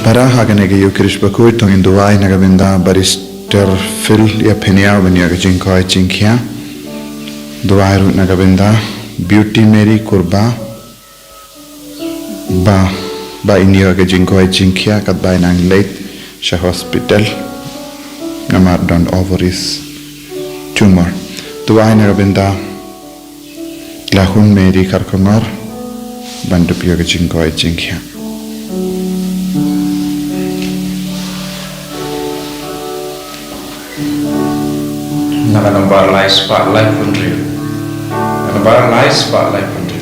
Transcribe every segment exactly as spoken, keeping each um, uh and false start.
Para ha kane ka Eucharist bakhuid to ngin duwai na ka bynta Barrister Phil ïa Phenia ban ïoh ka jingkoit jingkhiah. Duwai ruh na ka bynta Beauty Mary Kurba ba, ba in ïoh ka jingkoit jingkhiah katba i nang leit sha hospital namar don ovaries tumor. Duwai na ka bynta Lahun Mary Kharkongor ban dup ïa ka jingkoit jingkhiah. Na ka nombar lai spah laiphew hynriew. Na ka nombar lai spah laiphew hynriew.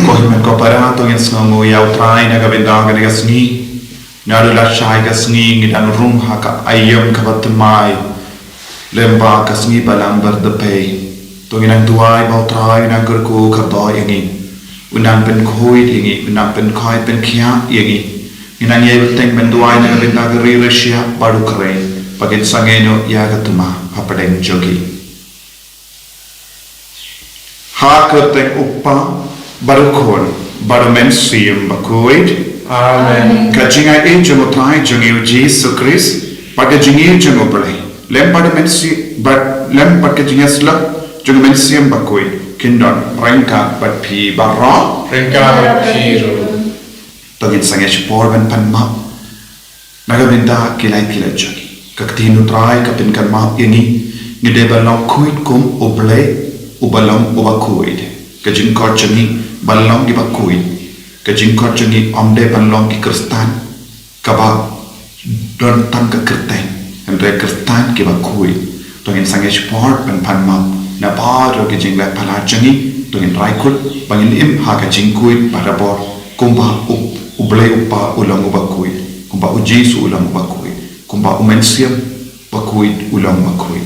Ko hynmen ko para, to ngin sngewnguh ïa U Trai na ka bynta kane ka sngi. Naduh lashai ka sngi ngi dang rung ha ka aïom kaba thymmai lyngba ka sngi Balang Bardpei. To ngin nang duwai ba U Trai un nang kyrkhu kyrdoh ïa ngi, un nang pynkhuid ïa ngi, un nang pynkhuid pynkhiah ïa ngi. Ngin nang ïai bteng ban duwai na ka bynta ka ri Russia bad Ukraine ba kin sangeh noh ïa ka thma hapdeng jong ki. Ha ka kyrteng U Kpa bad U Khun bad U Mynsiem Bakhuid. Amen. Ka jingaiei jong U Trai jong ngi U Jisu Khrist bad ka jingïeit jong U Blei lem bad U Mynsiem, bad lem bad ka jingïasyllok jong U Mynsiem Bakhuid kin don ryngkat bad phi baroh. Ryngkat bad phi ruh. To ngin sangeh shipor ban pan map na ka bynta ki lait ki lait jong ngi. Ka ktien U Trai ka pynkan map ïa ngi, ngi dei ban long khuid kum U Blei uba long uba khuid. Ka jingkhot jong ngi ban long kiba khuid, ka jingkhot jong ngi ym dei ban long ki Khristan kaba don tang ka kyrteng, hynrei Khristan kiba khuid. To ngin sangeh shipor ban pan map na baroh ki jingleh palat jong ngi. To ngin rai kut ba ngin im ha ka jingkhuid barabor kumba U, U Blei U Kpa u long uba khuid, kumba U Jisu u long uba khuid, kumba U Mynsiem Bakhuid u long uba khuid.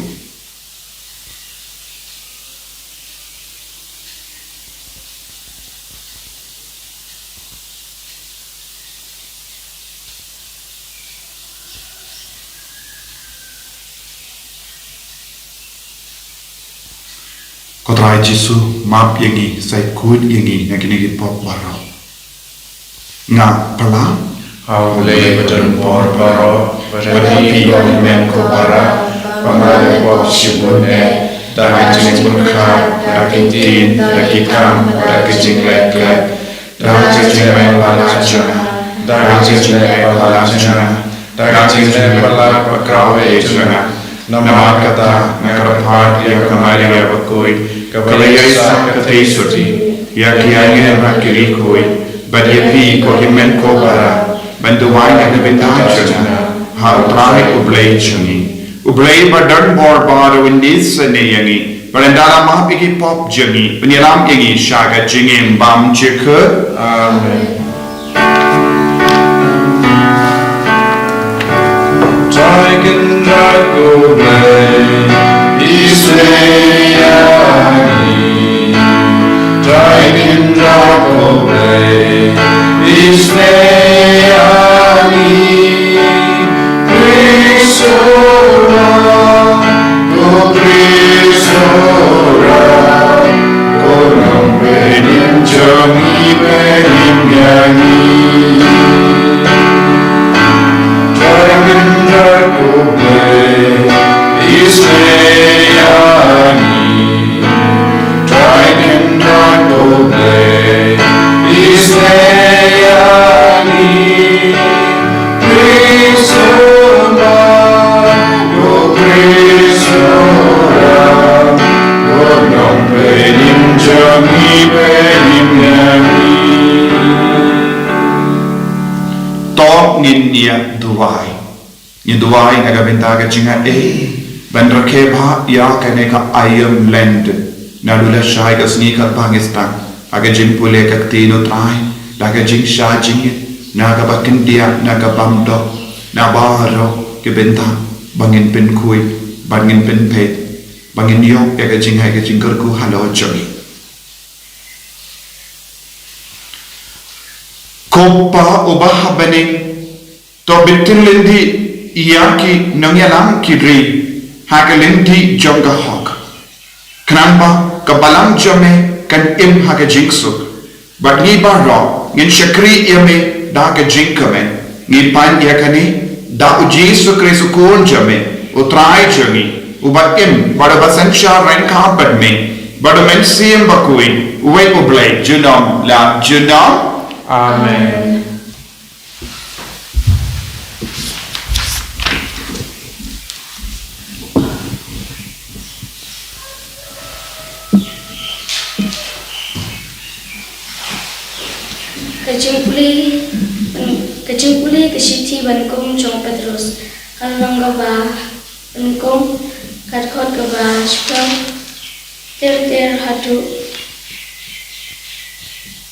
Ko Trai Jisu, map ïa ngi, sa ïakhuid ïa ngi na kine ki pop baroh. Nga pala ha U Blei badonbor baroh, bad ha phi ko hynmen ko para, ba nga la pop shibun eh, da ka jingpyrkhat, da ki ktien, da ki kam, da ki jingleh klet, da ka jingleh palat jong nga, da ka jingleh palat jong nga, da ka jingleh palat ba khraw eh jong nga. Namar kata nga kyrpad ïa ka Maria bakhuid, kaba la ïaisah ka theisotti ïa ki angel bad ki riewkhuid, bad ïa phi ko hynmen ko para, ban duwai na ka bynta jong nga ha U Trai U Blei jong ngi. U Blei badonbor baroh un isynei ïa ngi, Ba ren da la map ïa ki pop jong ngi, pynïalam ïa ngi sha ka jingim bymjukut. Amen. Trai Kynrad ko Blei, isynei ïa ngi. Trai Kynrad ko Blei, isynei ïa ngi. Khrist u wan, ko Khrist u wan, ko Nongpynim jong ngi, pynim ïa ngi. Trai Kynrad ko Blei, isynei ïa ngi. Trai Kynrad ko Blei, isynei ïa ngi. Khrist u wan, ko Khrist u wan, ko Nongpynim jong ngi, pynim ïa ngi. To ngin ïa duwai. Ngi duwai na ka bynta ka jingaiei ban rakhe bha ïa kane ka aïom lent. Naduh lashai ka sngi katba ngi sdang ha ka jingpule ka ktien u Trai, da ka jingshah jingit, na kaba khyndiat, na ka bym duk, na baroh ki bynta, ba ngin pynkhuid, ba ngin pynpeit, ba ngin ïoh ïa ka jingai ka jingkyrkhu halor jong ngi. Ko Pa uba ha bneng, to bit lynti ïa ki nongïalam ki briew ha ka lynti jong ka hok, khnang ba ka balang jong me kan im ha ka jingsuk. Bad ngi baroh ngin shakri ïa me da ka jingkmen. Ngi pan ïa kane da u Jisu Khrist u Khun jong me, u Trai jong ngi, uba im bad uba synshar ryngkat bad me, bad u Mynsiem Bakhuid, uwei u Blei junom la junom. Amen. Ka jingpule, ka jingpule ka shithi ba nyngkong jong u Petros. Ka lynnong kaba nyngkong, ka dkhot kaba shiphew, ter ter haduh,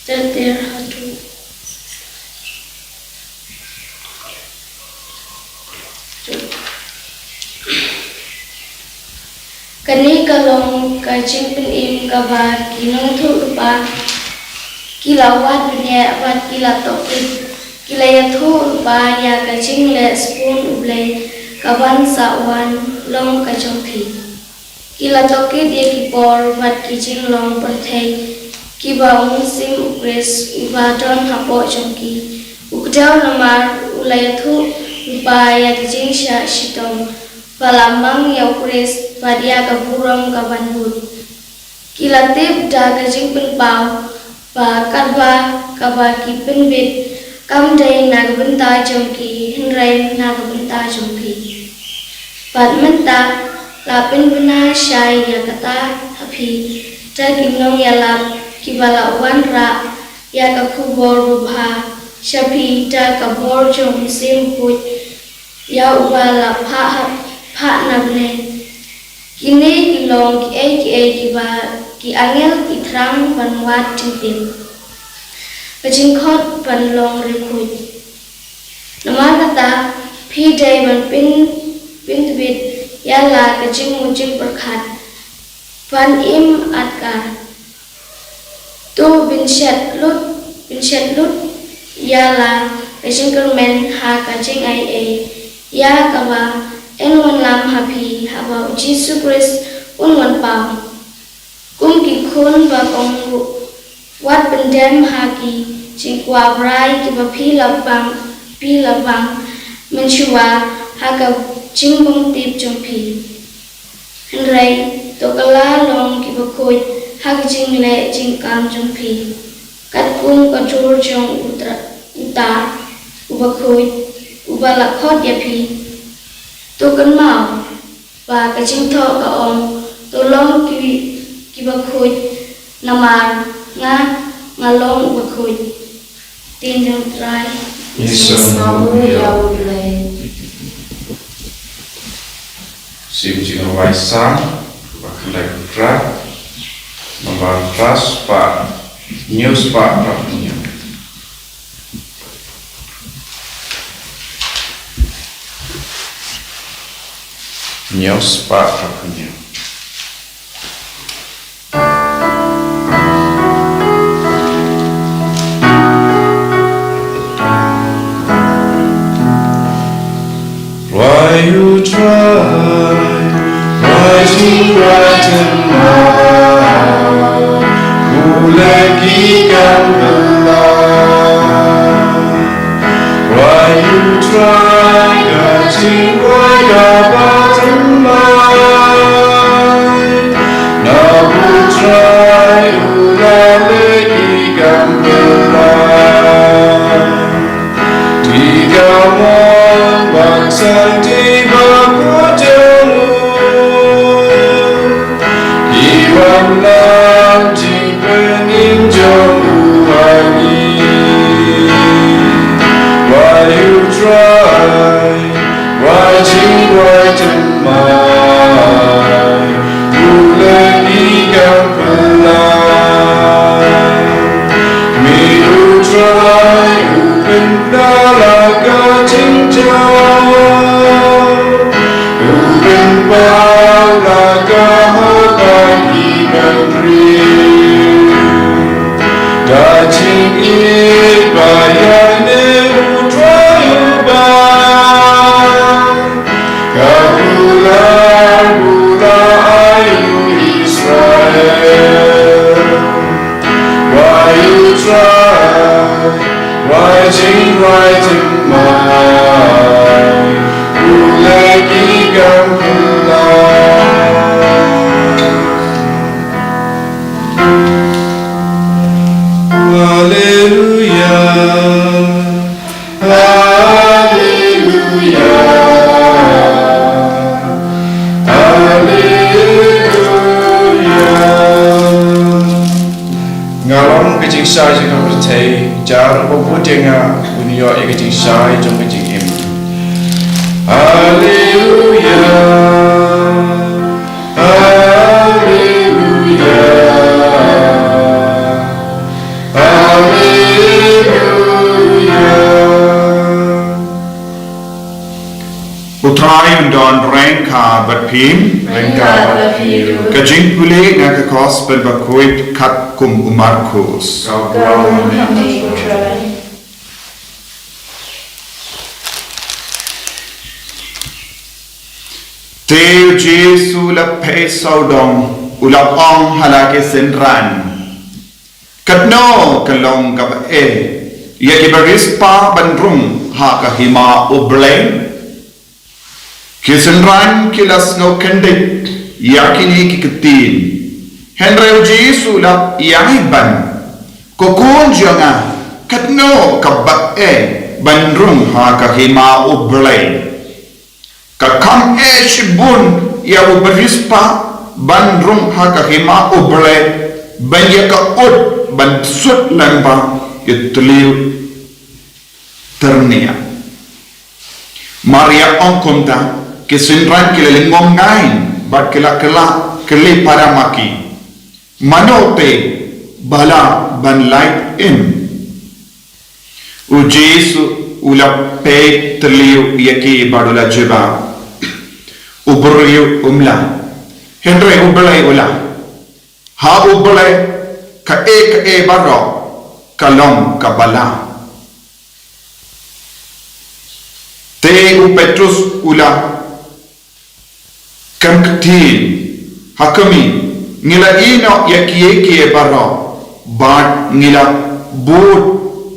ter ter haduh. Kane ka long ka jingpynim kaba ki nongïathuhlypa ki la wad bniah bad ki la tohkit, ki la ïathuhlypa ïa ka jingleh sbun u Blei kaban sa wan long ka jong phi. Ki la tohkit ïa ki por bad ki jinglong pyrthei kiba u Mynsiem u Khrist uba don hapoh jong ki u kdew, namar u la ïathuhlypa ïa ka jingshah shitom ba la mang ïa u Khrist bad ïa ka burom kaban bud. Ki la tip da ka jingpynpaw ba katba kaba ki pynbit kam dei na ka bynta jong ki hynrei na ka bynta jong phi. Bad mynta la pynbna shai ïa kata ha phi da ki nongïalap kiba la wanrah ïa ka khubor babha sha phi da ka bor jong u Mynsiem Bakhuid ïa uba la phah, phah na bneng. Kine ki long kiei kiei kiba ki angel ki thrang ban wad jingtip. Ka jingkhot ban long riewkhuid. Namar kata phi dei ban pyn, pyntbit ïa la ka jingmut jingpyrkhat ban im atkar. To pynshet lut, pynshet lut ïa la ka jingkyrmen ha ka jingaiei ïa kaba yn wanlam ha phi haba u Jisu Khrist un wan paw. Kum ki khun ba kohnguh, wat pyndem ha ki jingkwah brai kiba phi la bang, phi la bang mynshuwa ha ka jingbymtip jong phi. Hynrei to kylla long kiba khuid ha ka jingleh jingkam jong phi, katkum ka dur jong uta, uta uba khuid, uba la khot ïa phi. To kynmaw ba ka jingthoh ka ong, to long ki, kiba khuid, namar nga, nga long uba khuid. Ktien jong u Trai. Ngi sngewnguh ïa U Blei. Sim Jingrwai Salm ba khyndai. Phra, nambar phra spah hynñiew spah phra phew hynñiew. Hynñiew spah phra phew hynñiew. Why you try, why you frighten my, who let ye come alive? Why you try, why you why you bottom line? Now who try, who let ye come alive? Ti ka mon bad sa ti ba ko jong u. Ki wan lam jingpynim jong u ha ngi. Why you try, why you why you my, u leh ki kam pynlait. Mi u trai u pynda la ka jingjaw, u pynpaw la ka hok ba ki ban ri. Ka jingïeit ba ïaineh u trai u ba ka kular bula ai u Israel. Why you try, why you why you my, u leh ki kam pynlait. Hallelujah. Hallelujah. Hallelujah. Nga long ka jingshai jong ka pyrthei, jar uba bud ïa nga un ïoh ïa ka jingshai jong ka jingim. Hallelujah. Hallelujah. Hallelujah. U Trai un don ryngkat bad phi. Ryngkat bad phi ruh. Ka jingpule na ka Gospel bakhuid katkum u Markus. Ka burom ha me, U Trai. Te u Jisu u la peit sawdong, u la ong ha la ki synran: Katno ka long kaba eh ïa ki bariewspah ban rung ha ka hima U Blei? Ki synran ki la sngewkhyndiat ïa kine ki ktien. Hynrei u Jisu u la ïai ban: Ko khun jong nga, katno kaba eh ban rung ha ka hima U Blei! Ka kham eh shibun ïa u bariewspah ban rung ha ka hima U Blei ban ïa ka ud ban sut lyngba ki tliw tyrniang. Mar ïa ong kumta, ki synran ki la lyngngoh ngai bad ki la kylla, ki la para ma ki: Mano te ba lah ban lait im? U Jisu u la peit tliw ïa ki bad u la jubab: U briew um lah, hynrei U Blei u lah. Ha U Blei kaei kaei baroh ka long kaba lah. Te u Petrus u la kren ktien: Ha kmie, ngi la ïehnoh ïa kiei kiei baroh bad ngi la bud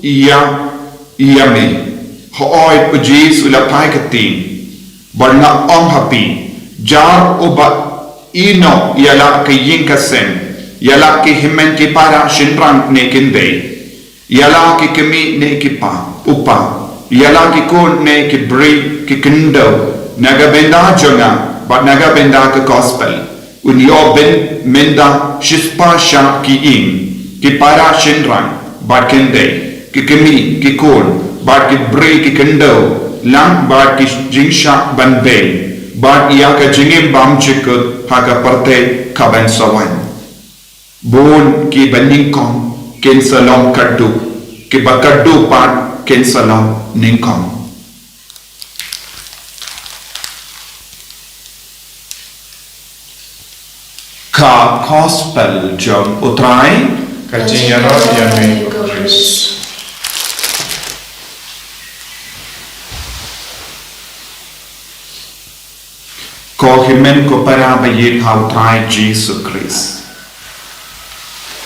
ïa ïa me. Hooid, u Jisu u la phai ktien: Bad nga ong ha phi, jar uba ïehnoh ïa la ka ïing ka sem, ïa la ki hynmen ki para shynrang ne kynthei, ïa la ki kmie ne ki pa, u pa, ïa la ki khun ne ki briew ki khyndew, na ka bynta jong nga bad na ka bynta ka Gospel, un ïoh bun mynta shispah shah ki ïing, ki para shynrang bad kynthei, ki kmie ki khun bad ki briew ki khyndew, lang bad ki jingshah ban beiñ. bad ïa ka jingim bymjukut ha ka pyrthei kaban sa wan. Bun ki banyngkong kin sa long khatduh, ki ba khatduh pat kin sa long nyngkong. Ka Gospel jong U Trai. Ka jingïarap ïa me, ko Khrist. Ko hynmen ko para ba ïeit ha U Trai Jisu Khrist.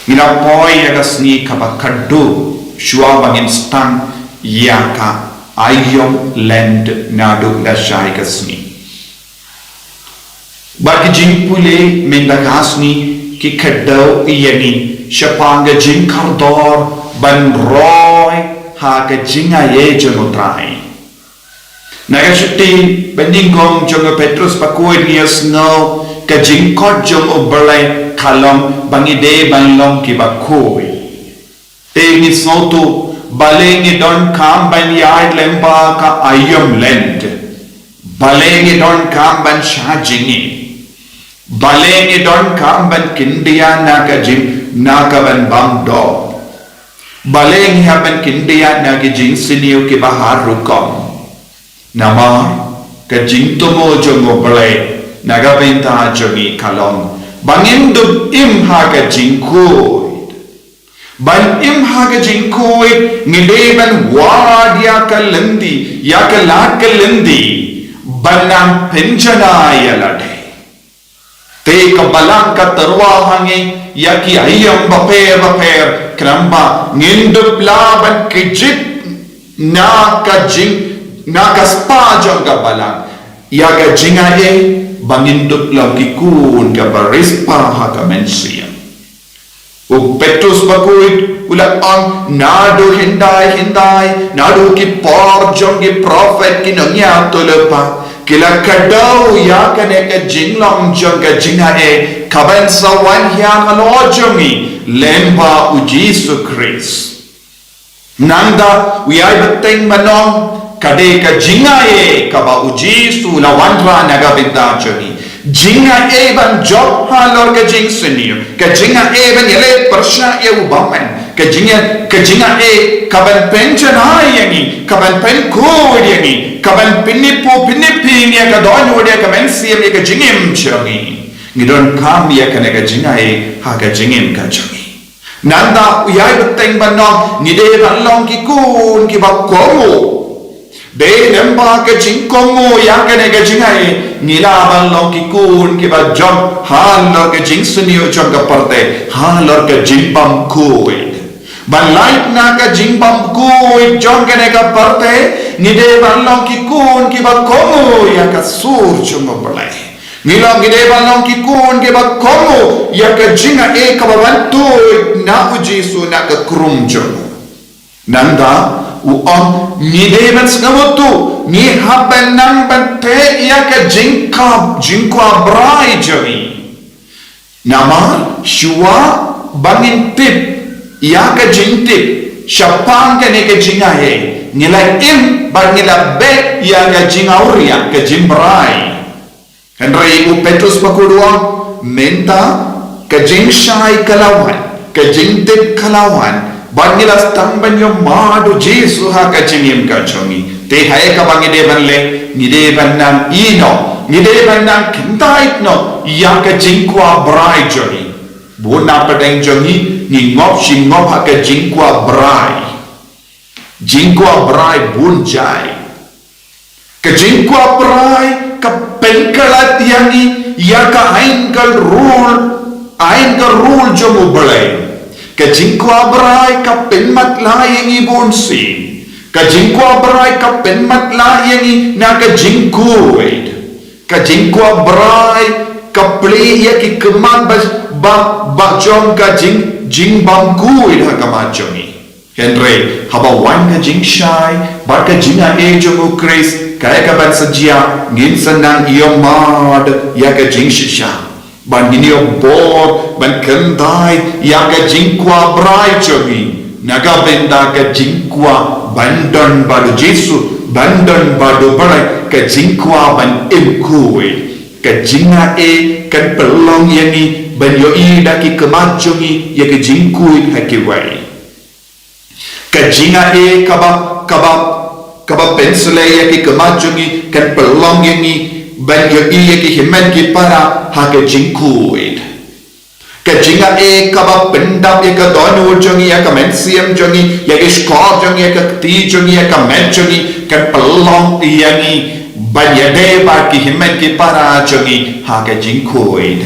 Ngi la poi ïa ka sngi kaba khatduh shuwa ba ngin sdang ïa ka Aïom Lent naduh lashai ka sngi. Bad ki jingpule mynta ka sngi ki kdew ïa ngi shaphang ka jingkordor ban roi ha ka jingai jong U Trai. Na ka shithi banyngkong jong u Petrus bakhuid ngi ïohsngew ka jingkhot jong U Blei ka long ba ngi dei ban long ki bakhuid. Te ngi sngewthuh, balei ngi donkam ban ïaid lyngba ka Aïom Lent? Balei ngi donkam ban shah jingim? Balei ngi donkam ban kyndiah na ka jing, na ka ban bam doh? Balei ngi hap ban kyndiah na ki jingsniew kiba har rukom? Namar ka jingthmu jong U Blei na ka bynta jong ngi ka long ba ngin dup im ha ka jingkhuid. Ban im ha ka jingkhuid ngi dei ban wad ïa ka lynti, ïa ka lad ka lynti, ban nang pynjanai ïa lade. Te ka Balang ka tyrwa ha ngi ïa ki aïom bapher bapher, khnang ba ngin dup lah ban kjit na ka jing, na ka spah jong ka Balang ïa ka jingai, ba ngin dup long ki khun kaba riewspah ha ka mynsiem. U Petrus bakhuid u la ong, naduh hyndai hyndai, naduh ki por jong ki prophet, ki nongïathuhlypa, ki la kdew ïa kane ka jinglong jong ka jingai kaban sa wan ha halor jong ngi lyngba U Jisu Khrist. Nangta u ïai bteng ban ong, ka dei ka jingai kaba U Jisu u la wanrah na ka bynta jong ngi. Jingai ban jop halor ka jingsniew, ka jingai ban ïaleh pyrshah ïa u bymman, ka jingai, ka jingai kaban pynjanai ïa ngi, kaban pynkhuid ïa ngi, kaban pynïapoh pynïaphieng ïa ka dohnud, ïa ka mynsiem, ïa ka jingim jong ngi. Ngi donkam ïa kane ka jingai ha ka jingim ka jong ngi. Nangta u ïai bteng ban ong, ngi dei ban long ki khun kiba kohnguh. Dei lyngba ka jingkohnguh ïa kane ka jingai, ngi lah ban long ki khun kiba jop halor ka jingsniew jong ka pyrthei, halor ka jingbymkhuid. Ban lait na ka jingbymkhuid jong kane ka pyrthei, ngi dei ban long ki khun kiba kohnguh ïa ka sur jong U Blei. Ngi long, ngi dei ban long ki khun kiba kohnguh ïa ka jingai kaba wan tuid na U Jisu na ka krung jong u. Nangta u ong, ngi dei ban sngewthuh, ngi hap ban nang ban teh ïa ka jingkha, jingkwah brai jong ngi. Namar shuwa ba ngin tip ïa ka jingtip shaphang kane ka jingai, ngi la im bad ngi la beh ïa ka jingawria, ka jingbrai. Hynrei u Petrus bakhuid u ong, mynta ka jingshai ka la wan, ka jingtip ka la wan, bad ngi la sdang ban ïohmad U Jisu ha ka jingim ka jong ngi. Te kaei kaba ngi dei ban leh, ngi dei ban nang ïehnoh, ngi dei ban nang kyntait noh ïa ka jingkwah brai jong ngi. Bun na pdeng jong ngi ngi ngop shi ngop ha ka jingkwah brai. Jingkwah brai bun jait. Ka jingkwah brai ka pynkhlad ïa ngi ïa ka aiñ ka rule, aiñ ka rule jong U Blei. Ka jingkwah brai ka pynmatlah ïa ngi bunsien. Ka jingkwah brai ka pynmatlah ïa ngi na ka jingkhuid. Ka jingkwah brai ka plie ïa ki khmat ba, ba, ba jong ka jing, jingbymkhuid ha khmat jong ngi. Hynrei haba wan ka jingshai bad ka jingai jong U Khrist, kaei kaban sa jia? Ngin sa nang ïohmad ïa ka jingshisha. Ban ngin ïoh bor ban kyntait ïa ka jingkwah brai jong ngi na ka bynta ka jingkwah ban don bad U Jisu, Ban don ba duh bha ka jingkwah ban im khuid. Ka jingaiei kan pynlong ïa ngi ban ïohi da ki khmat jong ngi ïa ka jingkhuid ha kiwei. Ka jingaiei kaba, kaba, kaba pynshlei ïa ki khmat jong ngi kan pynlong ïa ngi ban ïohi ïa ki hynmen ki para ha ka jingkhuid. Ka jingaiei kaba pyndap ïa ka dohnud jong ngi, ïa ka mynsiem jong ngi, ïa ki shkor jong ngi, ïa ka kti jong ngi, ïa ka met jong ngi, kan pynlong ïa ngi ban ïadei bad ki hynmen ki para jong ngi ha ka jingkhuid.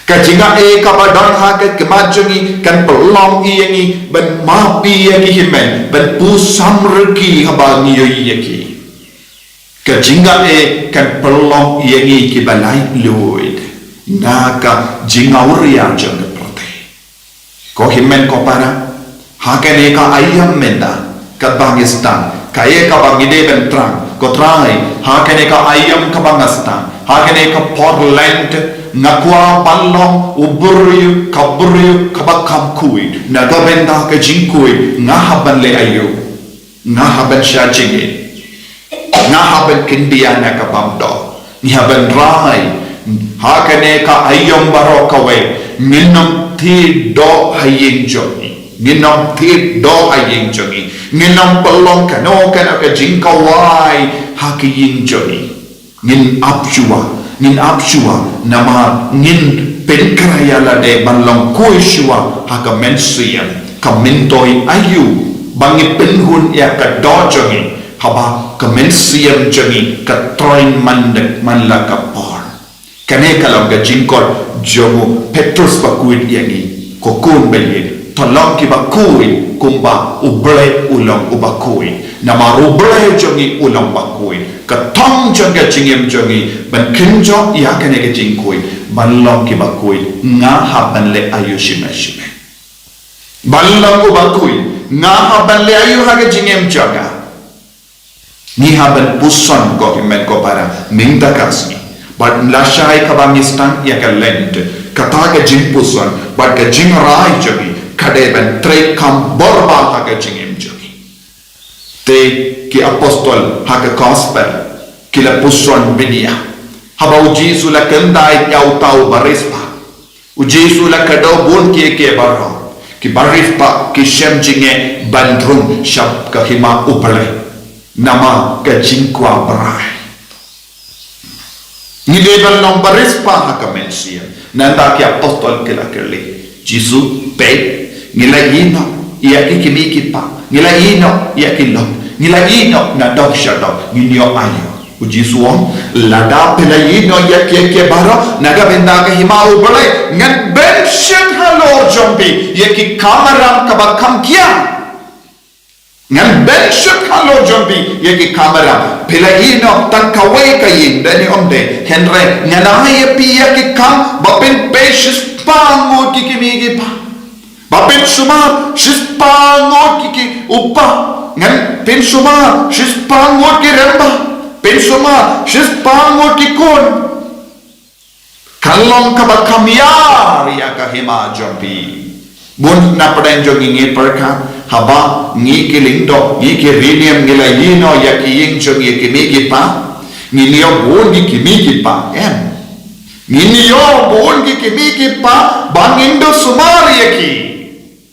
Ka jingaiei kaba don ha ka khmat jong ngi kan pynlong ïa ngi ban map ïa ki hynmen, ban pyrshang ïa ki haba ngi ïohi ïa ki. Ka jingaiei kan pynlong ïa ngi kiba laitluid na ka jingawria jong ka pyrthei. Ko hynmen ko para, ha kane ka aïom mynta, kaba ngi sdang, kaei kaba ngi dei ban thrang, ko Trai, ha kane ka aïom kaba nga sdang, ha kane ka por Lent, nga kwah ban long u briew, ka briew kaba kham khuid, na ka bynta ka jingkhuid, nga hap ban leh aïu. Nga hap ban shah jingim. Nga hap ban kyndit na ka bymdei. Ngi hap ban rai. Ha kane ka aïom baroh kawei. Ngin ym thied doh ha ïing jong ngi. Ngin ym thied doh ha ïing jong ngi. Ngin ym pynlong kano kano ka jingkhawai ha ka ïing jong ngi. Ngin ap shuwa, ngin ap shuwa, namar ngin pynkhreh ïa lade ban long khuid shuwa ha ka mynsiem, ka myntoi aïu, ba ngi pynhun ïa ka doh jong ngi, haba ka mynsiem jong ngi ka troi man dek man la ka por. Kane ka long ka jingkyrkhu jong u Petrus bakhuid ïa ngi. Ko khun ba ïeit, to long kiba khuid, kumba U Blei u long uba khuid. Namar U Blei jong ngi u long uba khuid. Ka thong jong ka jingim jong ngi, ban kynjoh ïa kane ka jingkhuid, ban long kiba khuid, nga hap ban leh aïu shimei shimei. Ban long uba khuid, nga hap ban leh aïu ha ka jingim jong nga. Ngi hap ban puson ko hynmen ko para, mynta ka sngi. Bad lashai kaba ngi sdang ïa ka Lent, kata ka jingpuson, bad ka jingrai jong ngi, ka dei ban trei kham bor bha ha ka jingim jong ngi. Te ki apostol ha ka gospel, ki la puson bniah. Haba U Jisu u la kyntait ïa uta u barit spah. U Jisu u la kdew bun ki, ki baroh. Ki barit spah ki shem jingeh ban rung sha ka hima U Blei. Namar ka jingkwah brai. Ngi dei ban long barit spah ha ka mynsiem. Nangta ki apostol ki la kylli. Jisu, peit, ngi la ïehnoh ïa ki kmie ki kpa. Ngi la ïehnoh ïa ki lok. Ngi la ïehnoh naduh shaduh. Ngin ïoh aïu. U Jisu u ong, lada phi la ïehnoh ïa ki, ki baroh, na ka bynta ka hima U Blei, ngan bynshit halor jong phi ïa ki kamram kaba kham khia. Ngan bynshit halor jong phi ïa ki kamram. Phi la ïehnoh tang kawei ka ïing, dei ne ym dei. Hynrei ngan ai ïa phi ïa ki kam ba phin peit shispah ngut ki kmie ki kpa. Ba phin sumar shispah ngut ki, ki u kpa. Ngan phin sumar shispah ngut ki rangbah. Phin sumar shispah ngut ki khun. Kan long kaba kham ïar ïa ka hima jong phi. Bun na pdeng jong ngi ngi pyrkhat, haba ngi ki lyngdoh, ngi ki riewniam ngi la ïehnoh ïa ki ïing jong ngi ki kmie ki kpa. Ngin ïoh bun ki kmie ki kpa, em. Ngin ïoh bun ki kmie ki kpa, ba ngin duh sumar ïa ki.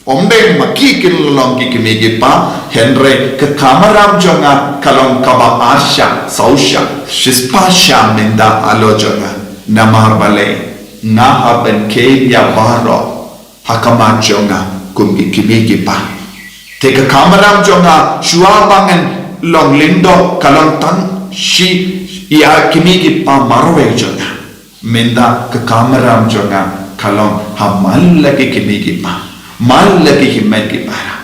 Ym dei ma ki kin long ki kmie ki kpa, hynrei ka kamram jong nga ka long kaba ar shah, saw shah, shispah shah mynta halor jong nga. Namar balei, nga hap ban kheiñ ïa baroh ha khmat jong nga kum ki kmie ki kpa. Te ka kamram jong nga shuwa ba ngan long lyngdoh ka long tang shi ïa ki kmie ki kpa marwei jong nga. Mynta ka kamram jong nga ka long ha man la ki kmie ki kpa, man la ki hynmen ki para.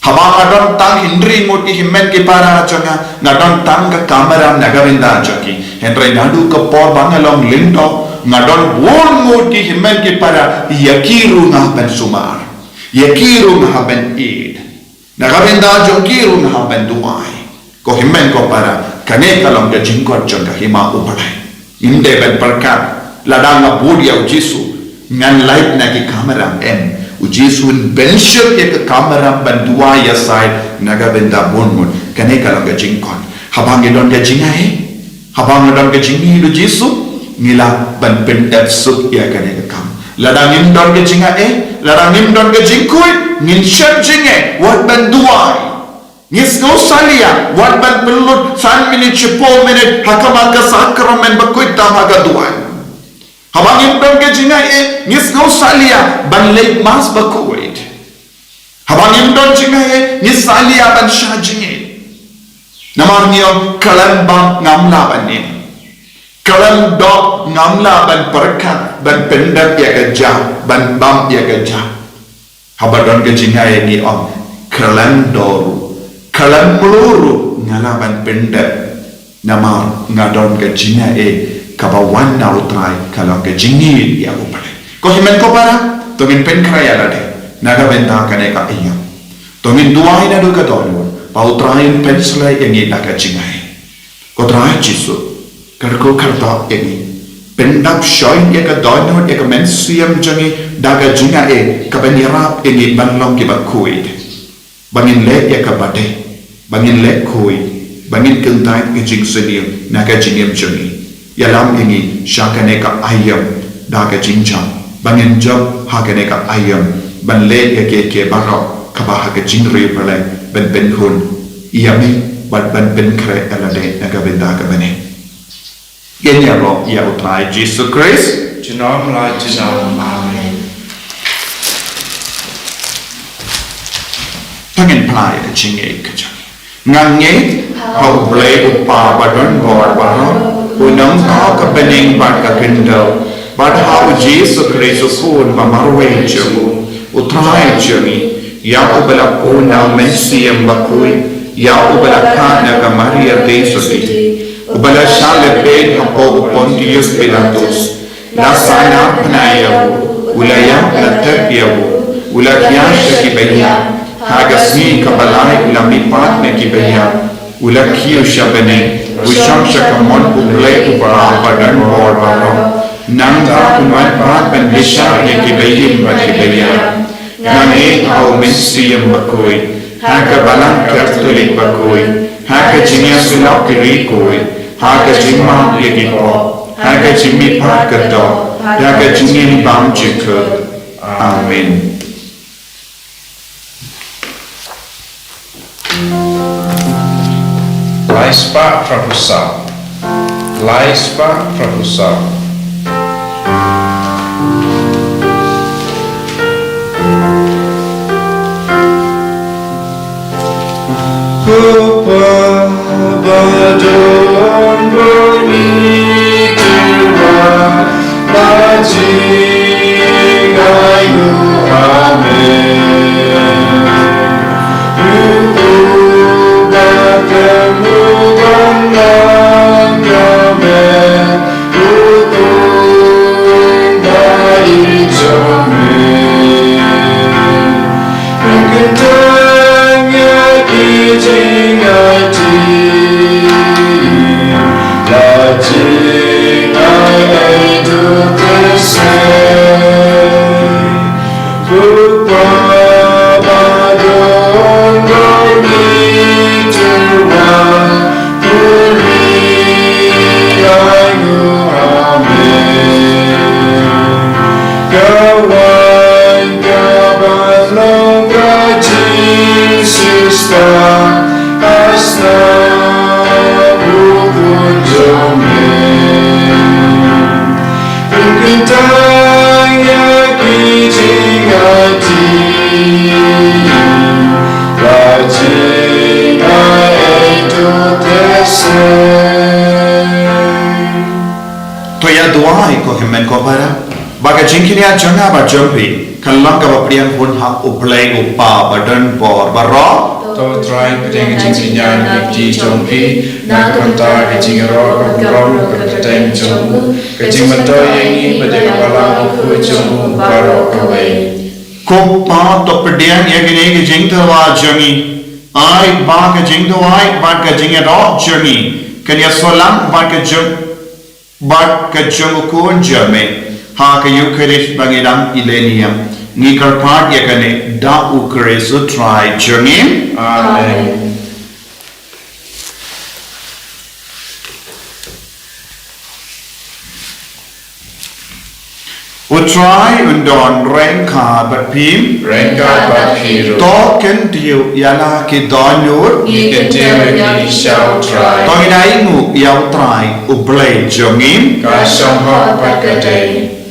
Haba nga don tang hynriew ngut ki hynmen ki para jong nga, nga don tang ka kamram na ka bynta jong ki. Hynrei naduh ka por ba nga long lyngdoh, nga don bun ngut ki hynmen ki para, ïa ki ruh nga hap ban sumar. Ïa ki ruh nga hap ban ïeit. Na ka bynta jong ki ruh nga hap ban duwai. Ko hynmen ko para, kane ka long ka jingkyrkhu jong ka hima U Blei. Ngim dei ban pyrkhat, lada nga bud ïa U Jisu, ngan lait na ki kamram, em. U Jisu un pynshit ïa ka kamram ban duwai ïasaid na ka bynta bun ngut. Kane ka long ka jingkot. Haba ngi don ka jingai, haba ngi don ka jingïeit ïa u Jisu, ngi lah ban pyndep suk ïa kane ka kam. Lada ngim don ka jingai, lada ngim don ka jingkhuid, ngin shep jingeh wat ban duwai. Ngi sngew salia wat ban pynlut san minit, shiphew minit ha khmat ka sakramen bakhuid tam ha ka duwan. Haba ngim don ka jingai, ngi sngew salia ban leit mass bakhuid. Haba ngim don jingai, ngi salia ban shah jingeh. Namar ngi ong khlem bam ngam lah ban im. Khlem doh ngam lah ban pyrkhat, ban pyndep ïa ka jaka, ban bam ïa ka jaka. Haba don ka jingai ngi ong, khlem doh ruh, khlem mluh ruh nga lah ban pyndep. Namar nga don ka jingai kaba wan na U Trai, ka long ka jingïeit ïa U Blei. Ko hynmen ko para, to ngin pynkhreh ïa lade na ka bynta kane ka aïom. To ngin duwai naduh ka dohnud ba U Trai un pynsleh ïa ngi da ka jingai. Ko Trai Jisu, kyrkhu kyrdoh ïa ngi. Pyndap shoi ïa ka dohnud, ïa ka mynsiem jong ngi da ka jingai kaban ïarap ïa ngi ban long kiba khuid. Ba ngin leh ïa kaba dei, ba ngin leh khuid, ba ngin kyntait ka jingsniew na ka jingim jong ngi. Ïalam ïa ngi sha kane ka aïom da ka jingjop, ba ngin jop ha kane ka aïom ban leh ïa kiei kiei baroh kaba ha ka jingriewblei ban pynhun ïa me bad ban pynkhreh ïa lade na ka bynta kaba bniah. Ngin ïaroh ïa U Trai Jisu Khrist. Junom la junom. Amen. To ngin phla ïa ka jingïeit ka jong ngi. Nga ngeit ha U Blei U Kpa ba don bor baroh, U Nongthoh ka bneng bad ka khyndew, bad ha U Jisu Khrist U Khun ba marwei jong U, U Trai jong ngi, ïa uba la pun na U Mynsiem Bakhuid, ïa uba la khot na ka Maria Theisotti, uba la shah leh beiñ hapoh u Pontius Pilatus, la sahnarphna ïa u, u la ïap, la tep ïa u, u la khia sha ki baïap, ha ka sngi kaba lai u la mihpat na ki baïap, u la kiew sha bneng, u shong sha ka mon U Blei U Kpa ba don bor baroh. Nangta un wan pat ban bishar ïa ki baïap bad ki baïap. Nga ngeit ha U Mynsiem Bakhuid, ha ka Balang Katholik bakhuid, ha ka jingïasyllok ki riewkhuid, ha ka jingmap ïa ki pop, ha ka jingmihpat ka doh, ha ka jingim bymjukut. Amen. Lai spah phra phew saw. Lai spah phra phew saw. Ko Pa ba don bor, ngi kyrpad ba jngai nguh ha me. U ba khlem u ban nang ka me, u khun ba ïeit jong me. Pynkyntang ïa ki jingaiti, la jingai ai duh te sei. Ko Pa ba don bor, ngi kyrpad ba jngai nguh ha me. Ka waiñ kaba long ka jingsiewspah ha snem u khun jong me. Pynkyntang ïa ki jingaiti, la jingai ai duh te sei. To ïa duwai ko hynmen ko para, ba ka jingkyrkhu jong nga bad jong phi kan long kaba pdiang hun ha U Blei U Kpa ba don bor baroh. To Trai pdiang ka jingkyrkhu na ka kti jong phi na ka bynta ka jingïaroh ka burom ka kyrteng jong u, ka jingmyntoi ïa ngi bad ïa ka balang bakhuid jong u baroh kawei. Ko Pa, to pdiang ïa kine ki jingtyrwa jong ngi. Ai ba ka jingduwai bad ka jingïaroh jong ngi kan ïasyllok bad ka jong, bad ka jong u Khun jong me ha ka Eukharist ba ngi dang ïa leh ïa. Ngi kyrpad ïa kane da u Khrist u Trai jong ngi. Amen. U Trai un don ryngkat bad phi. Ryngkat bad phi ruh. To khyndiat ïa la ki dohnud. Ngi khyndiat ïa phi sha u Trai. To ngin ainguh ïa u Trai u Blei jong ngi. Ka shong hok bad ka dei.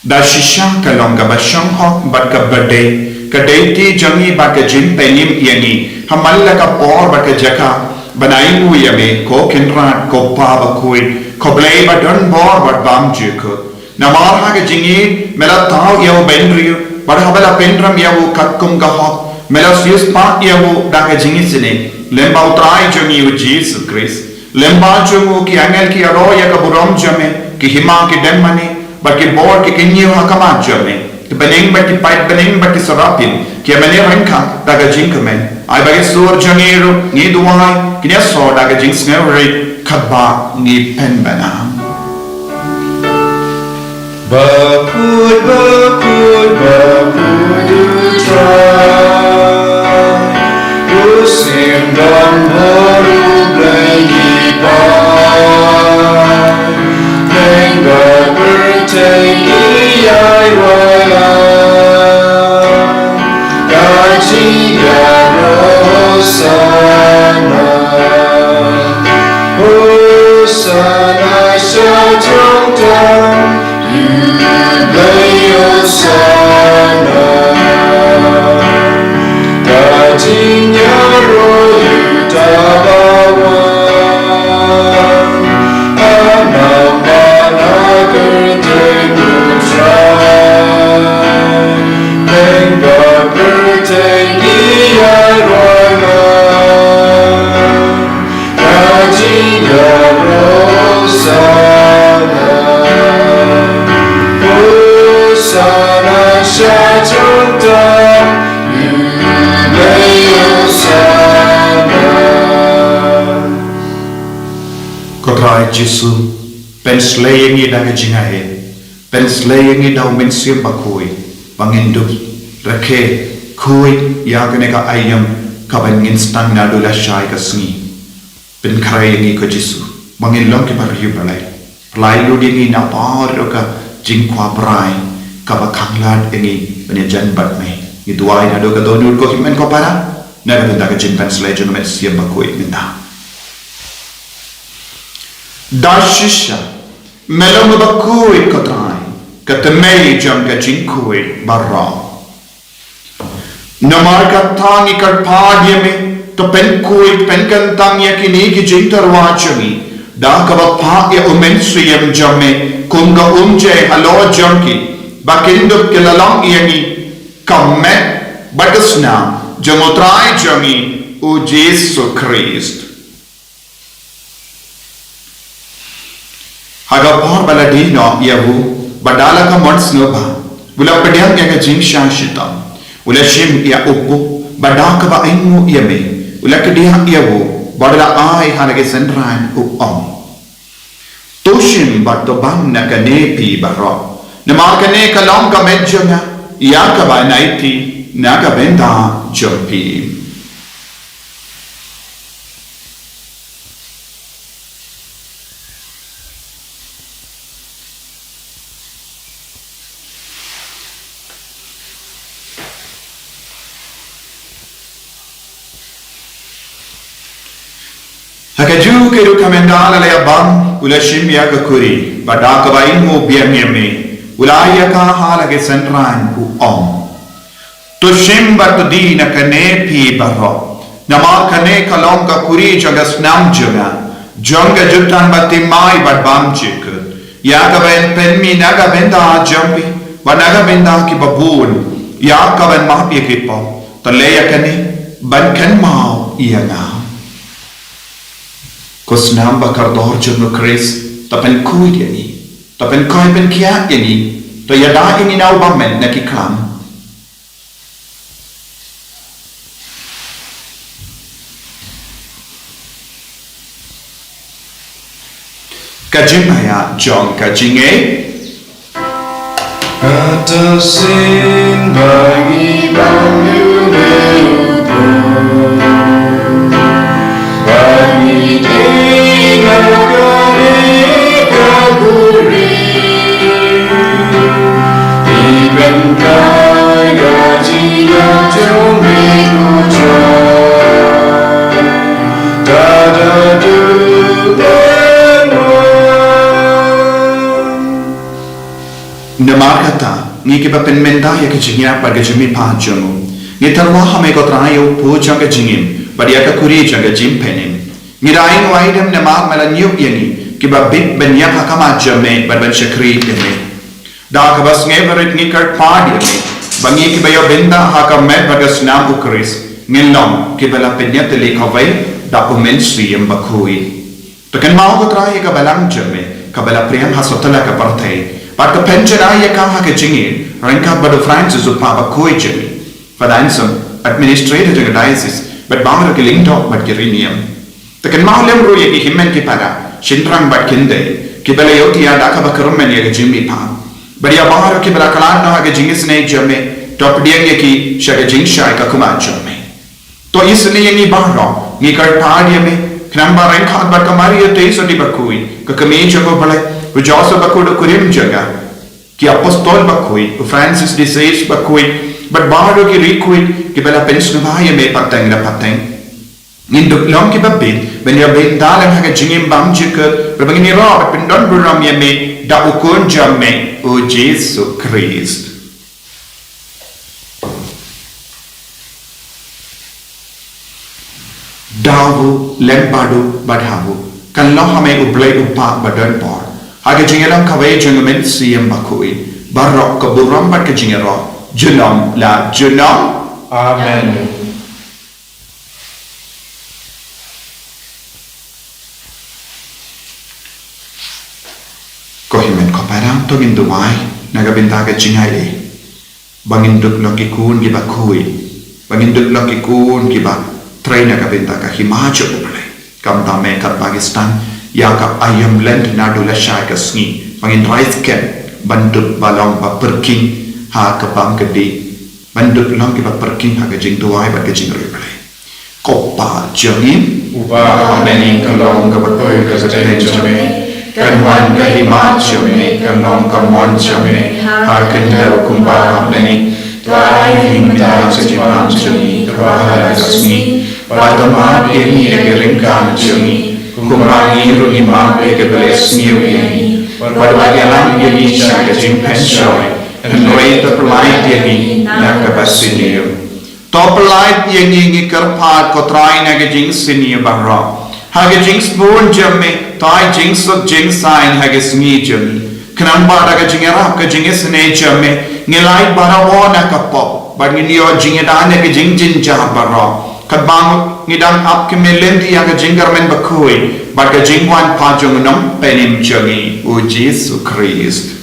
Da shisha ka long kaba shong hok bad kaba dei, ka dei ti jong ngi bad ka jingpynim ïa ngi ha man la ka por bad ka jaka, ban ainguh ïa me ko Kynrad, ko Pa bakhuid, ko Blei ba don bor bad bymjukut. Namar ha ka jingïeit me la thaw ïa u bynriew, bad haba la pynrem ïa u katkum ka hok, me la siewspah ïa u da ka jingisynei lyngba u Trai jong ngi u Jisu Khrist. Lyngba jong u ki angel ki ïaroh ïa ka burom jong me, ki hima ki dem mane bad ki bor ki kynñiew ha khmat jong me. Ki bneng bad ki paid bneng bad ki seraphin ki ïa mane ryngkat da ka jingkmen. Ai ba ki sur jong ngi ruh, ngi duwai, kin ïasoh da ka jingsngewrit katba ngi pynbna. Bakhuid, bakhuid, bakhuid u Trai. U siem don bor u Blei ngi Paidbah. Pyrthei ngi ïai wai la. Ka jingïaroh Hosana. Hosana sha jrong tam. Ïa u Blei Hosana. Ka jingïaroh ïa uta ba wan. Ha nam bad ha kyrteng u Trai. Pyrthei ngi ïai wai la. Ka jingïaroh Hosana. Hosana sha jrong tam. Ïa u Blei Hosana. Ko Trai Jisu, pynslei ïa ngi da ka jingaiei. Pynslei ïa ngi da u Mynsiem Bakhuid, ba ngin dup rakhe khuid ïa kane ka aïom kaba ngin sdang naduh lashai ka sngi. Pynkhreh ïa ngi ko Jisu, ba ngin long kiba riewblei. Pynlait lut ïa ngi na baroh ka jingkwah brai kaba khanglad ïa ngi ban ïajan bad me. Ngi duwai naduh ka dohnud ko hynmen ko para, na ka bynta ka jingpynslei jong u Mynsiem Bakhuid mynta. Da shisha me long uba khuid ko Trai, ka tymmen jong ka jingkhuid baroh. Namar kata ngi kyrpad ïa me, to pynkhuid pynkyntang ïa kine ki jingtyrwa jong ngi da kaba phah ïa u Mynsiem jong me kum ka umjai halor jong ki, ba kin dup ki la long ïa ngi ka met bad ka snam jong u Trai jong ngi u Jisu Khrist. Ha ka por ba la die noh ïa u, bad da la ka mon sngewbha, u la pdiang ïa ka jingshah shitom, u la shim ïa u puk, bad da kaba ainguh ïa me, u la kdiah ïa u, bad u la ai ha la ki synran, u ong: To shim bad to bam na kane phi baroh, namar kane ka long ka met jong nga, ïa kaba yn aiti na ka bynta jong phi. Ha kajuh ka rukom ynda la ïa bam, u la shim ïa ka khuri, bad da kaba ainguh biang ïa me, u la ai ïa ka ha la ki synran, u ong: To shim bad to die na kane phi baroh, namar kane ka long ka khuri jong ka snam jong nga, jong ka jutang bathymmai bad bymjukut, ïa kaba yn pynmih na ka bynta jong phi bad na ka bynta kiba bun, ïa kaban map ïa ki pop. To leh ïa kane ban kynmaw ïa nga. Ko snam ba kordor jong u Khrist, to pynkhuid ïa ngi, to pynkhuid pynkhiah ïa ngi, to ïada ïa ngi na u bymman na ki khlam. Ka jingmaïa jong ka jingngeit. Kata sien ba ngi bang ïa u Blei u Kpa, ba ngi dei na kane ka khuri, ki pynkai ka jingïap jong me ko Trai, da da du pynwan. Namar kata, ngi kiba pynmynta ïa ka jingïap bad ka jingmihpat jong u, ngi tyrwa ha me ko Trai ïa u kpu jong ka jingim bad ïa ka khuri jong ka jingpynim. Ngi da ai nguai dem namar me la ñiew ïa ngi kiba bit ban ïap ha khmat jong me bad ban shakri ïa me. Da kaba sngewbha rit ngi kyrpad ïa me ba ngi kiba ïoh bynta ha ka met bad ka snam u Khrist, ngin long kiba la pynïatylli kawei da u Mynsiem Bakhuid. To kynmaw ko Trai ïa ka balang jong me kaba la pdiang ha sawtla ka pyrthei bad to pynjanai ïa ka ha ka jingïeit ryngkat bad u Francis u kpa bakhuid jong me, Father Anselm, administrator jong ka diocese, bad baroh ki lyngdoh bad ki riewniam. To kynmaw lem ruh ïa ki hynmen ki para, shynrang bad kynthei, kiba la ïohthiah da kaba kyrmen ïa ka jingmihpat, bad ïa baroh kiba la khlad noh ha ka jingisynei jong me, to pdiang ïa ki sha ka jingshai ka khmat jong me. To isynei ïa ngi baroh, ngi kyrpad ïa me, khnang ba ryngkat bad ka Maria Theisotti bakhuid, ka kmie jong u Blei, u Joseph bakhuid u kurim jong ka, ki apostol bakhuid, u Francis de Sales bakhuid, bad baroh ki riewkhuid kiba la pynsngewbha ïa me pateng da pateng, ngin dup long kiba bit ban ïoh bynta lem ha ka jingim bymjukut, bad ba ngin ïaroh bad pyndonburom ïa me da u Khun jong me, u Jisu Khrist. Da u lem bad u bad ha u, kan long ha me u Blei u Kpa badonbor, ha ka jingïalam kawei jong u Mynsiem Bakhuid, baroh ka burom bad ka jingïaroh, junom la junom. Amen. Ko hynmen ko para, to ngin duwai na ka bynta ka jingaiei, ba ngin dup long ki khun kiba khuid, ba ngin dup long ki khun kiba trei na ka bynta ka hima jong u Blei. Kumta me katba ngi sdang ïa ka aïom Lent naduh lashai ka sngi, ba ngin rai skhem ban dup ba long ba pyrkhing ha ka bam ka dih, ban dup long kiba pyrkhing ha ka jingduwai bad ka jingriewblei. Ko Pa jong ngi uba ha bneng, ka long kaba khuid ka kyrteng jong me, kan wan ka hima jong me, kan long ka mon jong me ha ka khyndew kumba ha bneng. To ai ha ngi mynta ka jingpang jong ngi kaba ha ka sngi, bad to map ïa ngi ïa ki ryngkang jong ngi, kumba ngi ruh ngi map ïa kiba leh sniew ïa ngi, bad wat ïalam ïa ngi sha ka jingpynshoi, hynrei to pyllait ïa ngi na kaba sniew. To pyllait ïa ngi, ngi kyrpad ko Trai, na ka jingsniew baroh. Ha ka jingsbun jong me, to ai jingsuk jingsaiñ ha ka sngi jong ngi, khnang ba da ka jingïarap ka jingisynei jong me, ngin lait barabor na ka pop bad ngin ïoh jingïada na ka jingjynjar baroh, katba ngi dang ap kyrmen lynti ïa ka jingkyrmen bakhuid bad ka jingwan pat jong u Nongpynim jong ngi, u Jisu Khrist.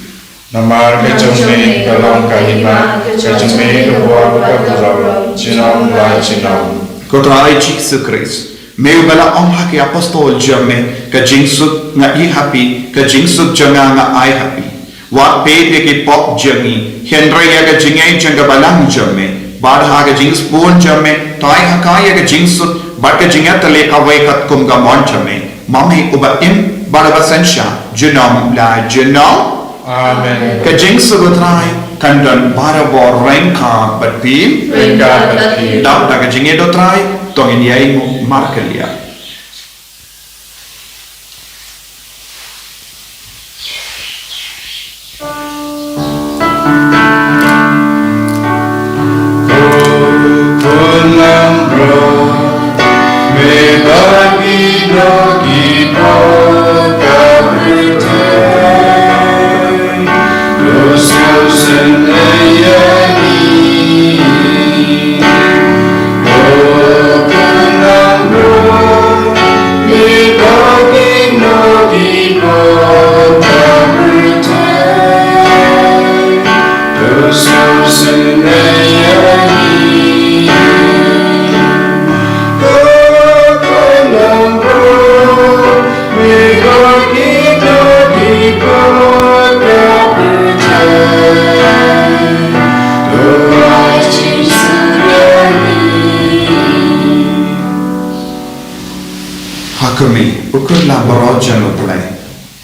Namar ka jong me ka long ka hima, ka jong me ka bor bad ka burom, junom la junom. Ko Trai Jisu Khrist, me uba la ong ha ki apostol jong me, ka jingsuk nga ai ha phi, ka jingsuk jong nga nga ai ha phi. Wat peit ïa ki pop jong ngi, hynrei ïa ka jingngeit jong ka balang jong me. Bad ha ka jingsbun jong me, to ai ha ka ïa ka jingsuk bad ka jingïatylli kawei katkum ka mon jong me, ma me uba im bad uba synshar, junom la junom. Amen. Ka jingsuk u Trai kan don barabor ryngkat bad phi. Ryngkat bad phi. Dap da ka jingïeit u Trai, to ngin ïainguh markylliang. Lambrot jong U Blei,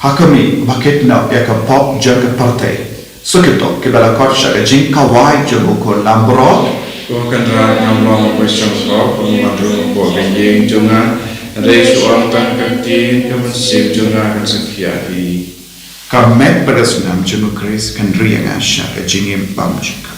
ha ka mih ba kit noh ïa ka pop jong ka pyrthei. Suk ïa kito kiba la khot sha ka jingkawei jong u khun lambrot. Ko Kynrad, ngam long ba poi sha ka pop, kumba wan rung hapoh ka ïing jong nga. Hynrei shu ong tang ka ktien, ka mynsiem jong nga kan sa khia hi. Ka met bad ka snam jong U Khrist kan ri ïa nga sha ka jingim bymjukut.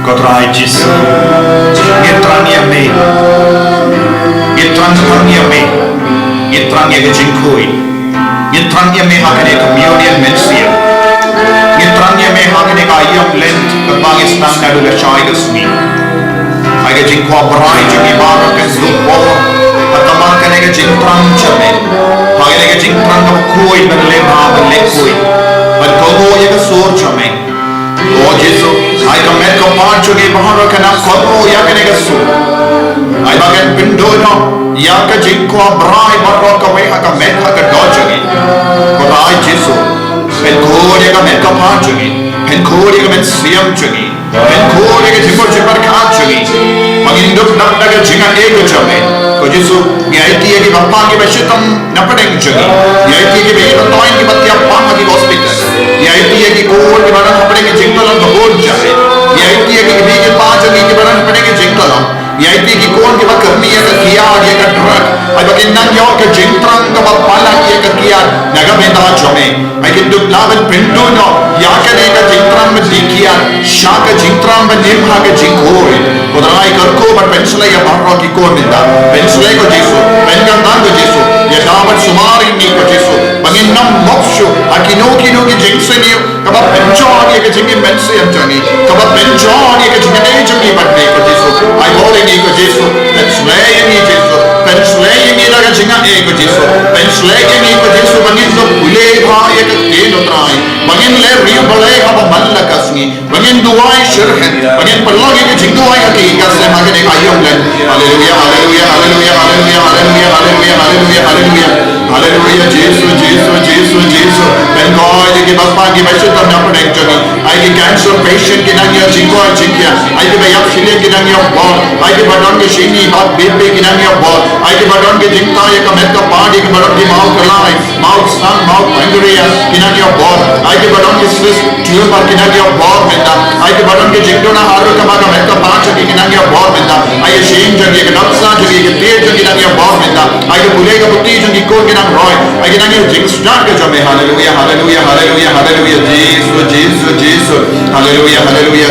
Ko Trai Jisu, ngi thrang ïa me. Ngi thrang, thrang ïa me. Ngi thrang ïa ka jingkhuid. Ngi thrang ïa me ha kane ka communion mynsiem. Ngi thrang ïa me ha kane ka aïom Lent kaba ngi sdang naduh ka shai ka sngi. Ai ka jingkwah brai jong ngi baroh kan suk bor ha ka man kane ka jingthrang jong me. Ha kane ka jingthrang kaba khuid ban leh bha, ban leh khuid, ban kohnguh ïa ka sur jong me. O Jisu, ai ka met ka phad jong ngi baroh kan nang kohnguh ïa kane ka sur. Ai ba kan pynduh noh ïa ka jingkwah brai baroh kawei ha ka met ha ka doh jong ngi. Ko Trai Jisu, pynkhun ïa ka met ka phad jong ngi. Pynkhun ïa ka mynsiem jong ngi. Pynkhun ïa ka jingmut jingpyrkhat jong ngi. Ba ngin dup da ka jingaiei ka jong me. Ko Jisu, ngi aiti ïa kiba pang kiba shitom na pdeng jong ngi. Ngi aiti ïa kiba ïeit ba toiñ kiba thiah pang ha ki hospital. Ngi aiti ïa ki khun kiba don hapdeng ka jingtlot ba bun jait. Ngi aiti ïa ki kmie ki kpa jong ngi kiba don hapdeng ka jingtlot. Ngi aiti ïa ki khun kiba kyrni ïa ka kiad, ïa ka drug. Ai ba kin nang ïoh ka jingthrang kaba palat ïa ka kiad na ka bynta jong me. Ai kin dup lah ban pynduh noh ïa kane ka jingthrang ban die kiad sha ka jingthrang ban im ha ka jingkhuid. Ko Trai, kyrkhu bad pynshlei ïa baroh ki khun mynta. Pynshlei ko Jisu, pynkyntang ko Jisu. Ïada bad sumar ïa ngi ko Jisu ba ngin nym mop shuh ha kino kino ki jingsniew kaba pynjot ïa ka jingim mynsiem jong ngi, kaba pynjot ïa ka jingaiei jong ngi bad me ko Jisu. Ai bor ïa ngi ko Jisu, pynshlei ïa ngi Jisu, pynshlei ïa ngi da ka jingaiei ko Jisu, pynshlei ïa ngi ko Jisu ba ngin dup pule bha ïa ka ktien u Trai, ba ngin leh riewblei haba man la ka sngi, ba ngin duwai shitrhem, ba ngin pynlong ïa ka jingduwai ha ki ka sem ha kane ka aïom Lent. Haleluia, haleluia, haleluia. Haleluia, Jisu, Jisu, Jisu, Jisu. Pynkoit ïa kiba pang kiba shitom na pdeng jong ngi. Ai ki cancer patient ki nang ïoh jingkoit jingkhiah. Ai kiba ïap shiliang ki nang ïoh bor. Ai kiba don ki shini bad B P ki nang ïoh bor. Ai kiba don ki jingtah ïa ka met ka phad, ai kiba don ki maw kyllai, maw sang, maw pancreas ki nang ïoh bor. Ai kiba don ki cyst tumor ki nang ïoh bor mynta. Ai kiba don ki jingduna harum kaba ka met ka phad jong ki, ki nang ïoh bor mynta. Ai ka shyieng jong ki, ka nuksa jong ki, ka tied jong ki nang ïoh bor mynta. Ai ka pule ka puthi jong ki khun ki nang roi. Ai ki nang ïoh jingstad ka jong me. Haleluia, haleluia, haleluia, haleluia. Jisu, Jisu, Jisu. Haleluia, haleluia.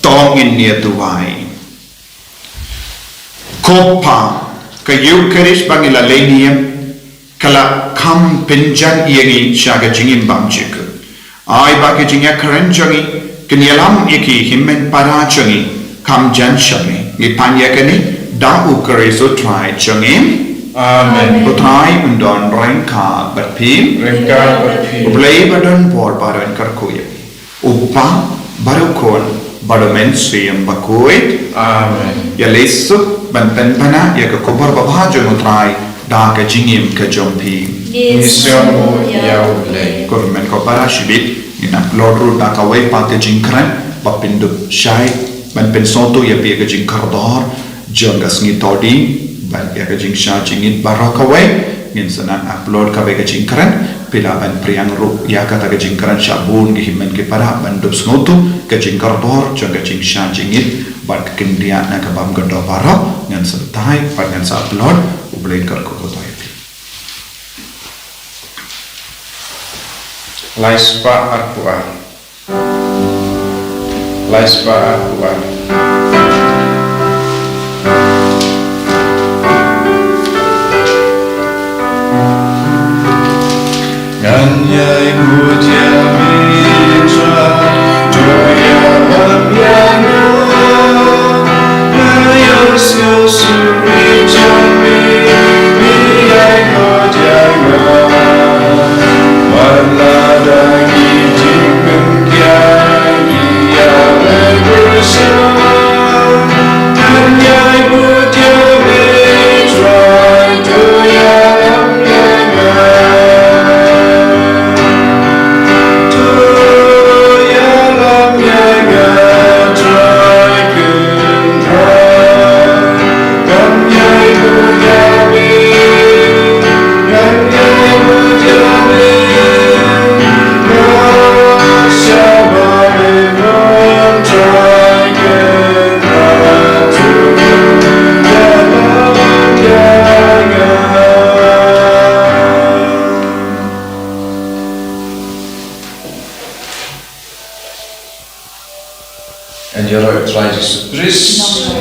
To ngin ïa duwai. Ko Pa, ka Eukharist ba ngi la leh niam, ka la kham pynjan ïa ngi sha ka jingim bymjukut. Ai ba ka jingïakren jong ngi kin ïalam ïa ki hynmen para jong ngi, kham jan sha ngi. Ngi pan ïa kane da U Khrist U Trai jong ngi. Amen. U Trai un don ryngkat bad phi. Ryngkat bad phi. U Blei ba don bor ba don kyrkhu ïa phi. U Kpa bad U Khun bad U Mynsiem Bakhuid. Amen. Ïaleh suk ban pynbna ïa ka khubor babha jong U Trai da ka jingim ka jong phi. Ngi sngewbha ïa U Blei. Ko hynmen ko para, shibit ngin upload ruh da kawei pat ka jingkren ba pyndup shai ban pynsngewthuh ïa phi ïa ka jingkordor jong ka sngi Thohdieng bad ïa ka jingshah jingit baroh kawei. Ngin sa nang upload kawei ka jingkren, phi lah ban pdiang ruh ïa kata ka jingkren sha bun ki hynmen ki para ban dup sngewthuh ka jingkordor jong ka jingshah jingit bad ka kyndiah na ka bam ka doh baroh. Ngan sa batai bad ngan sa upload. U Blei un kyrkhu kyrdoh ïa phi. Lai spah arphew ar. Lai spah arphew ar. Ngan ïai bud ïa me Trai, to ïalam ïa nga. Nga ïohsngew sngewsih jong me, me ïai bud ïa nga. Wat la da ki jingpynkhiah, ki ïaleh pyrshah, ngan ïai bud ïa me Trai, to ïalam ïa nga. To ïalam ïa nga Trai, Trai. Ngan ïaroh ïa U Trai Jisu Khrist.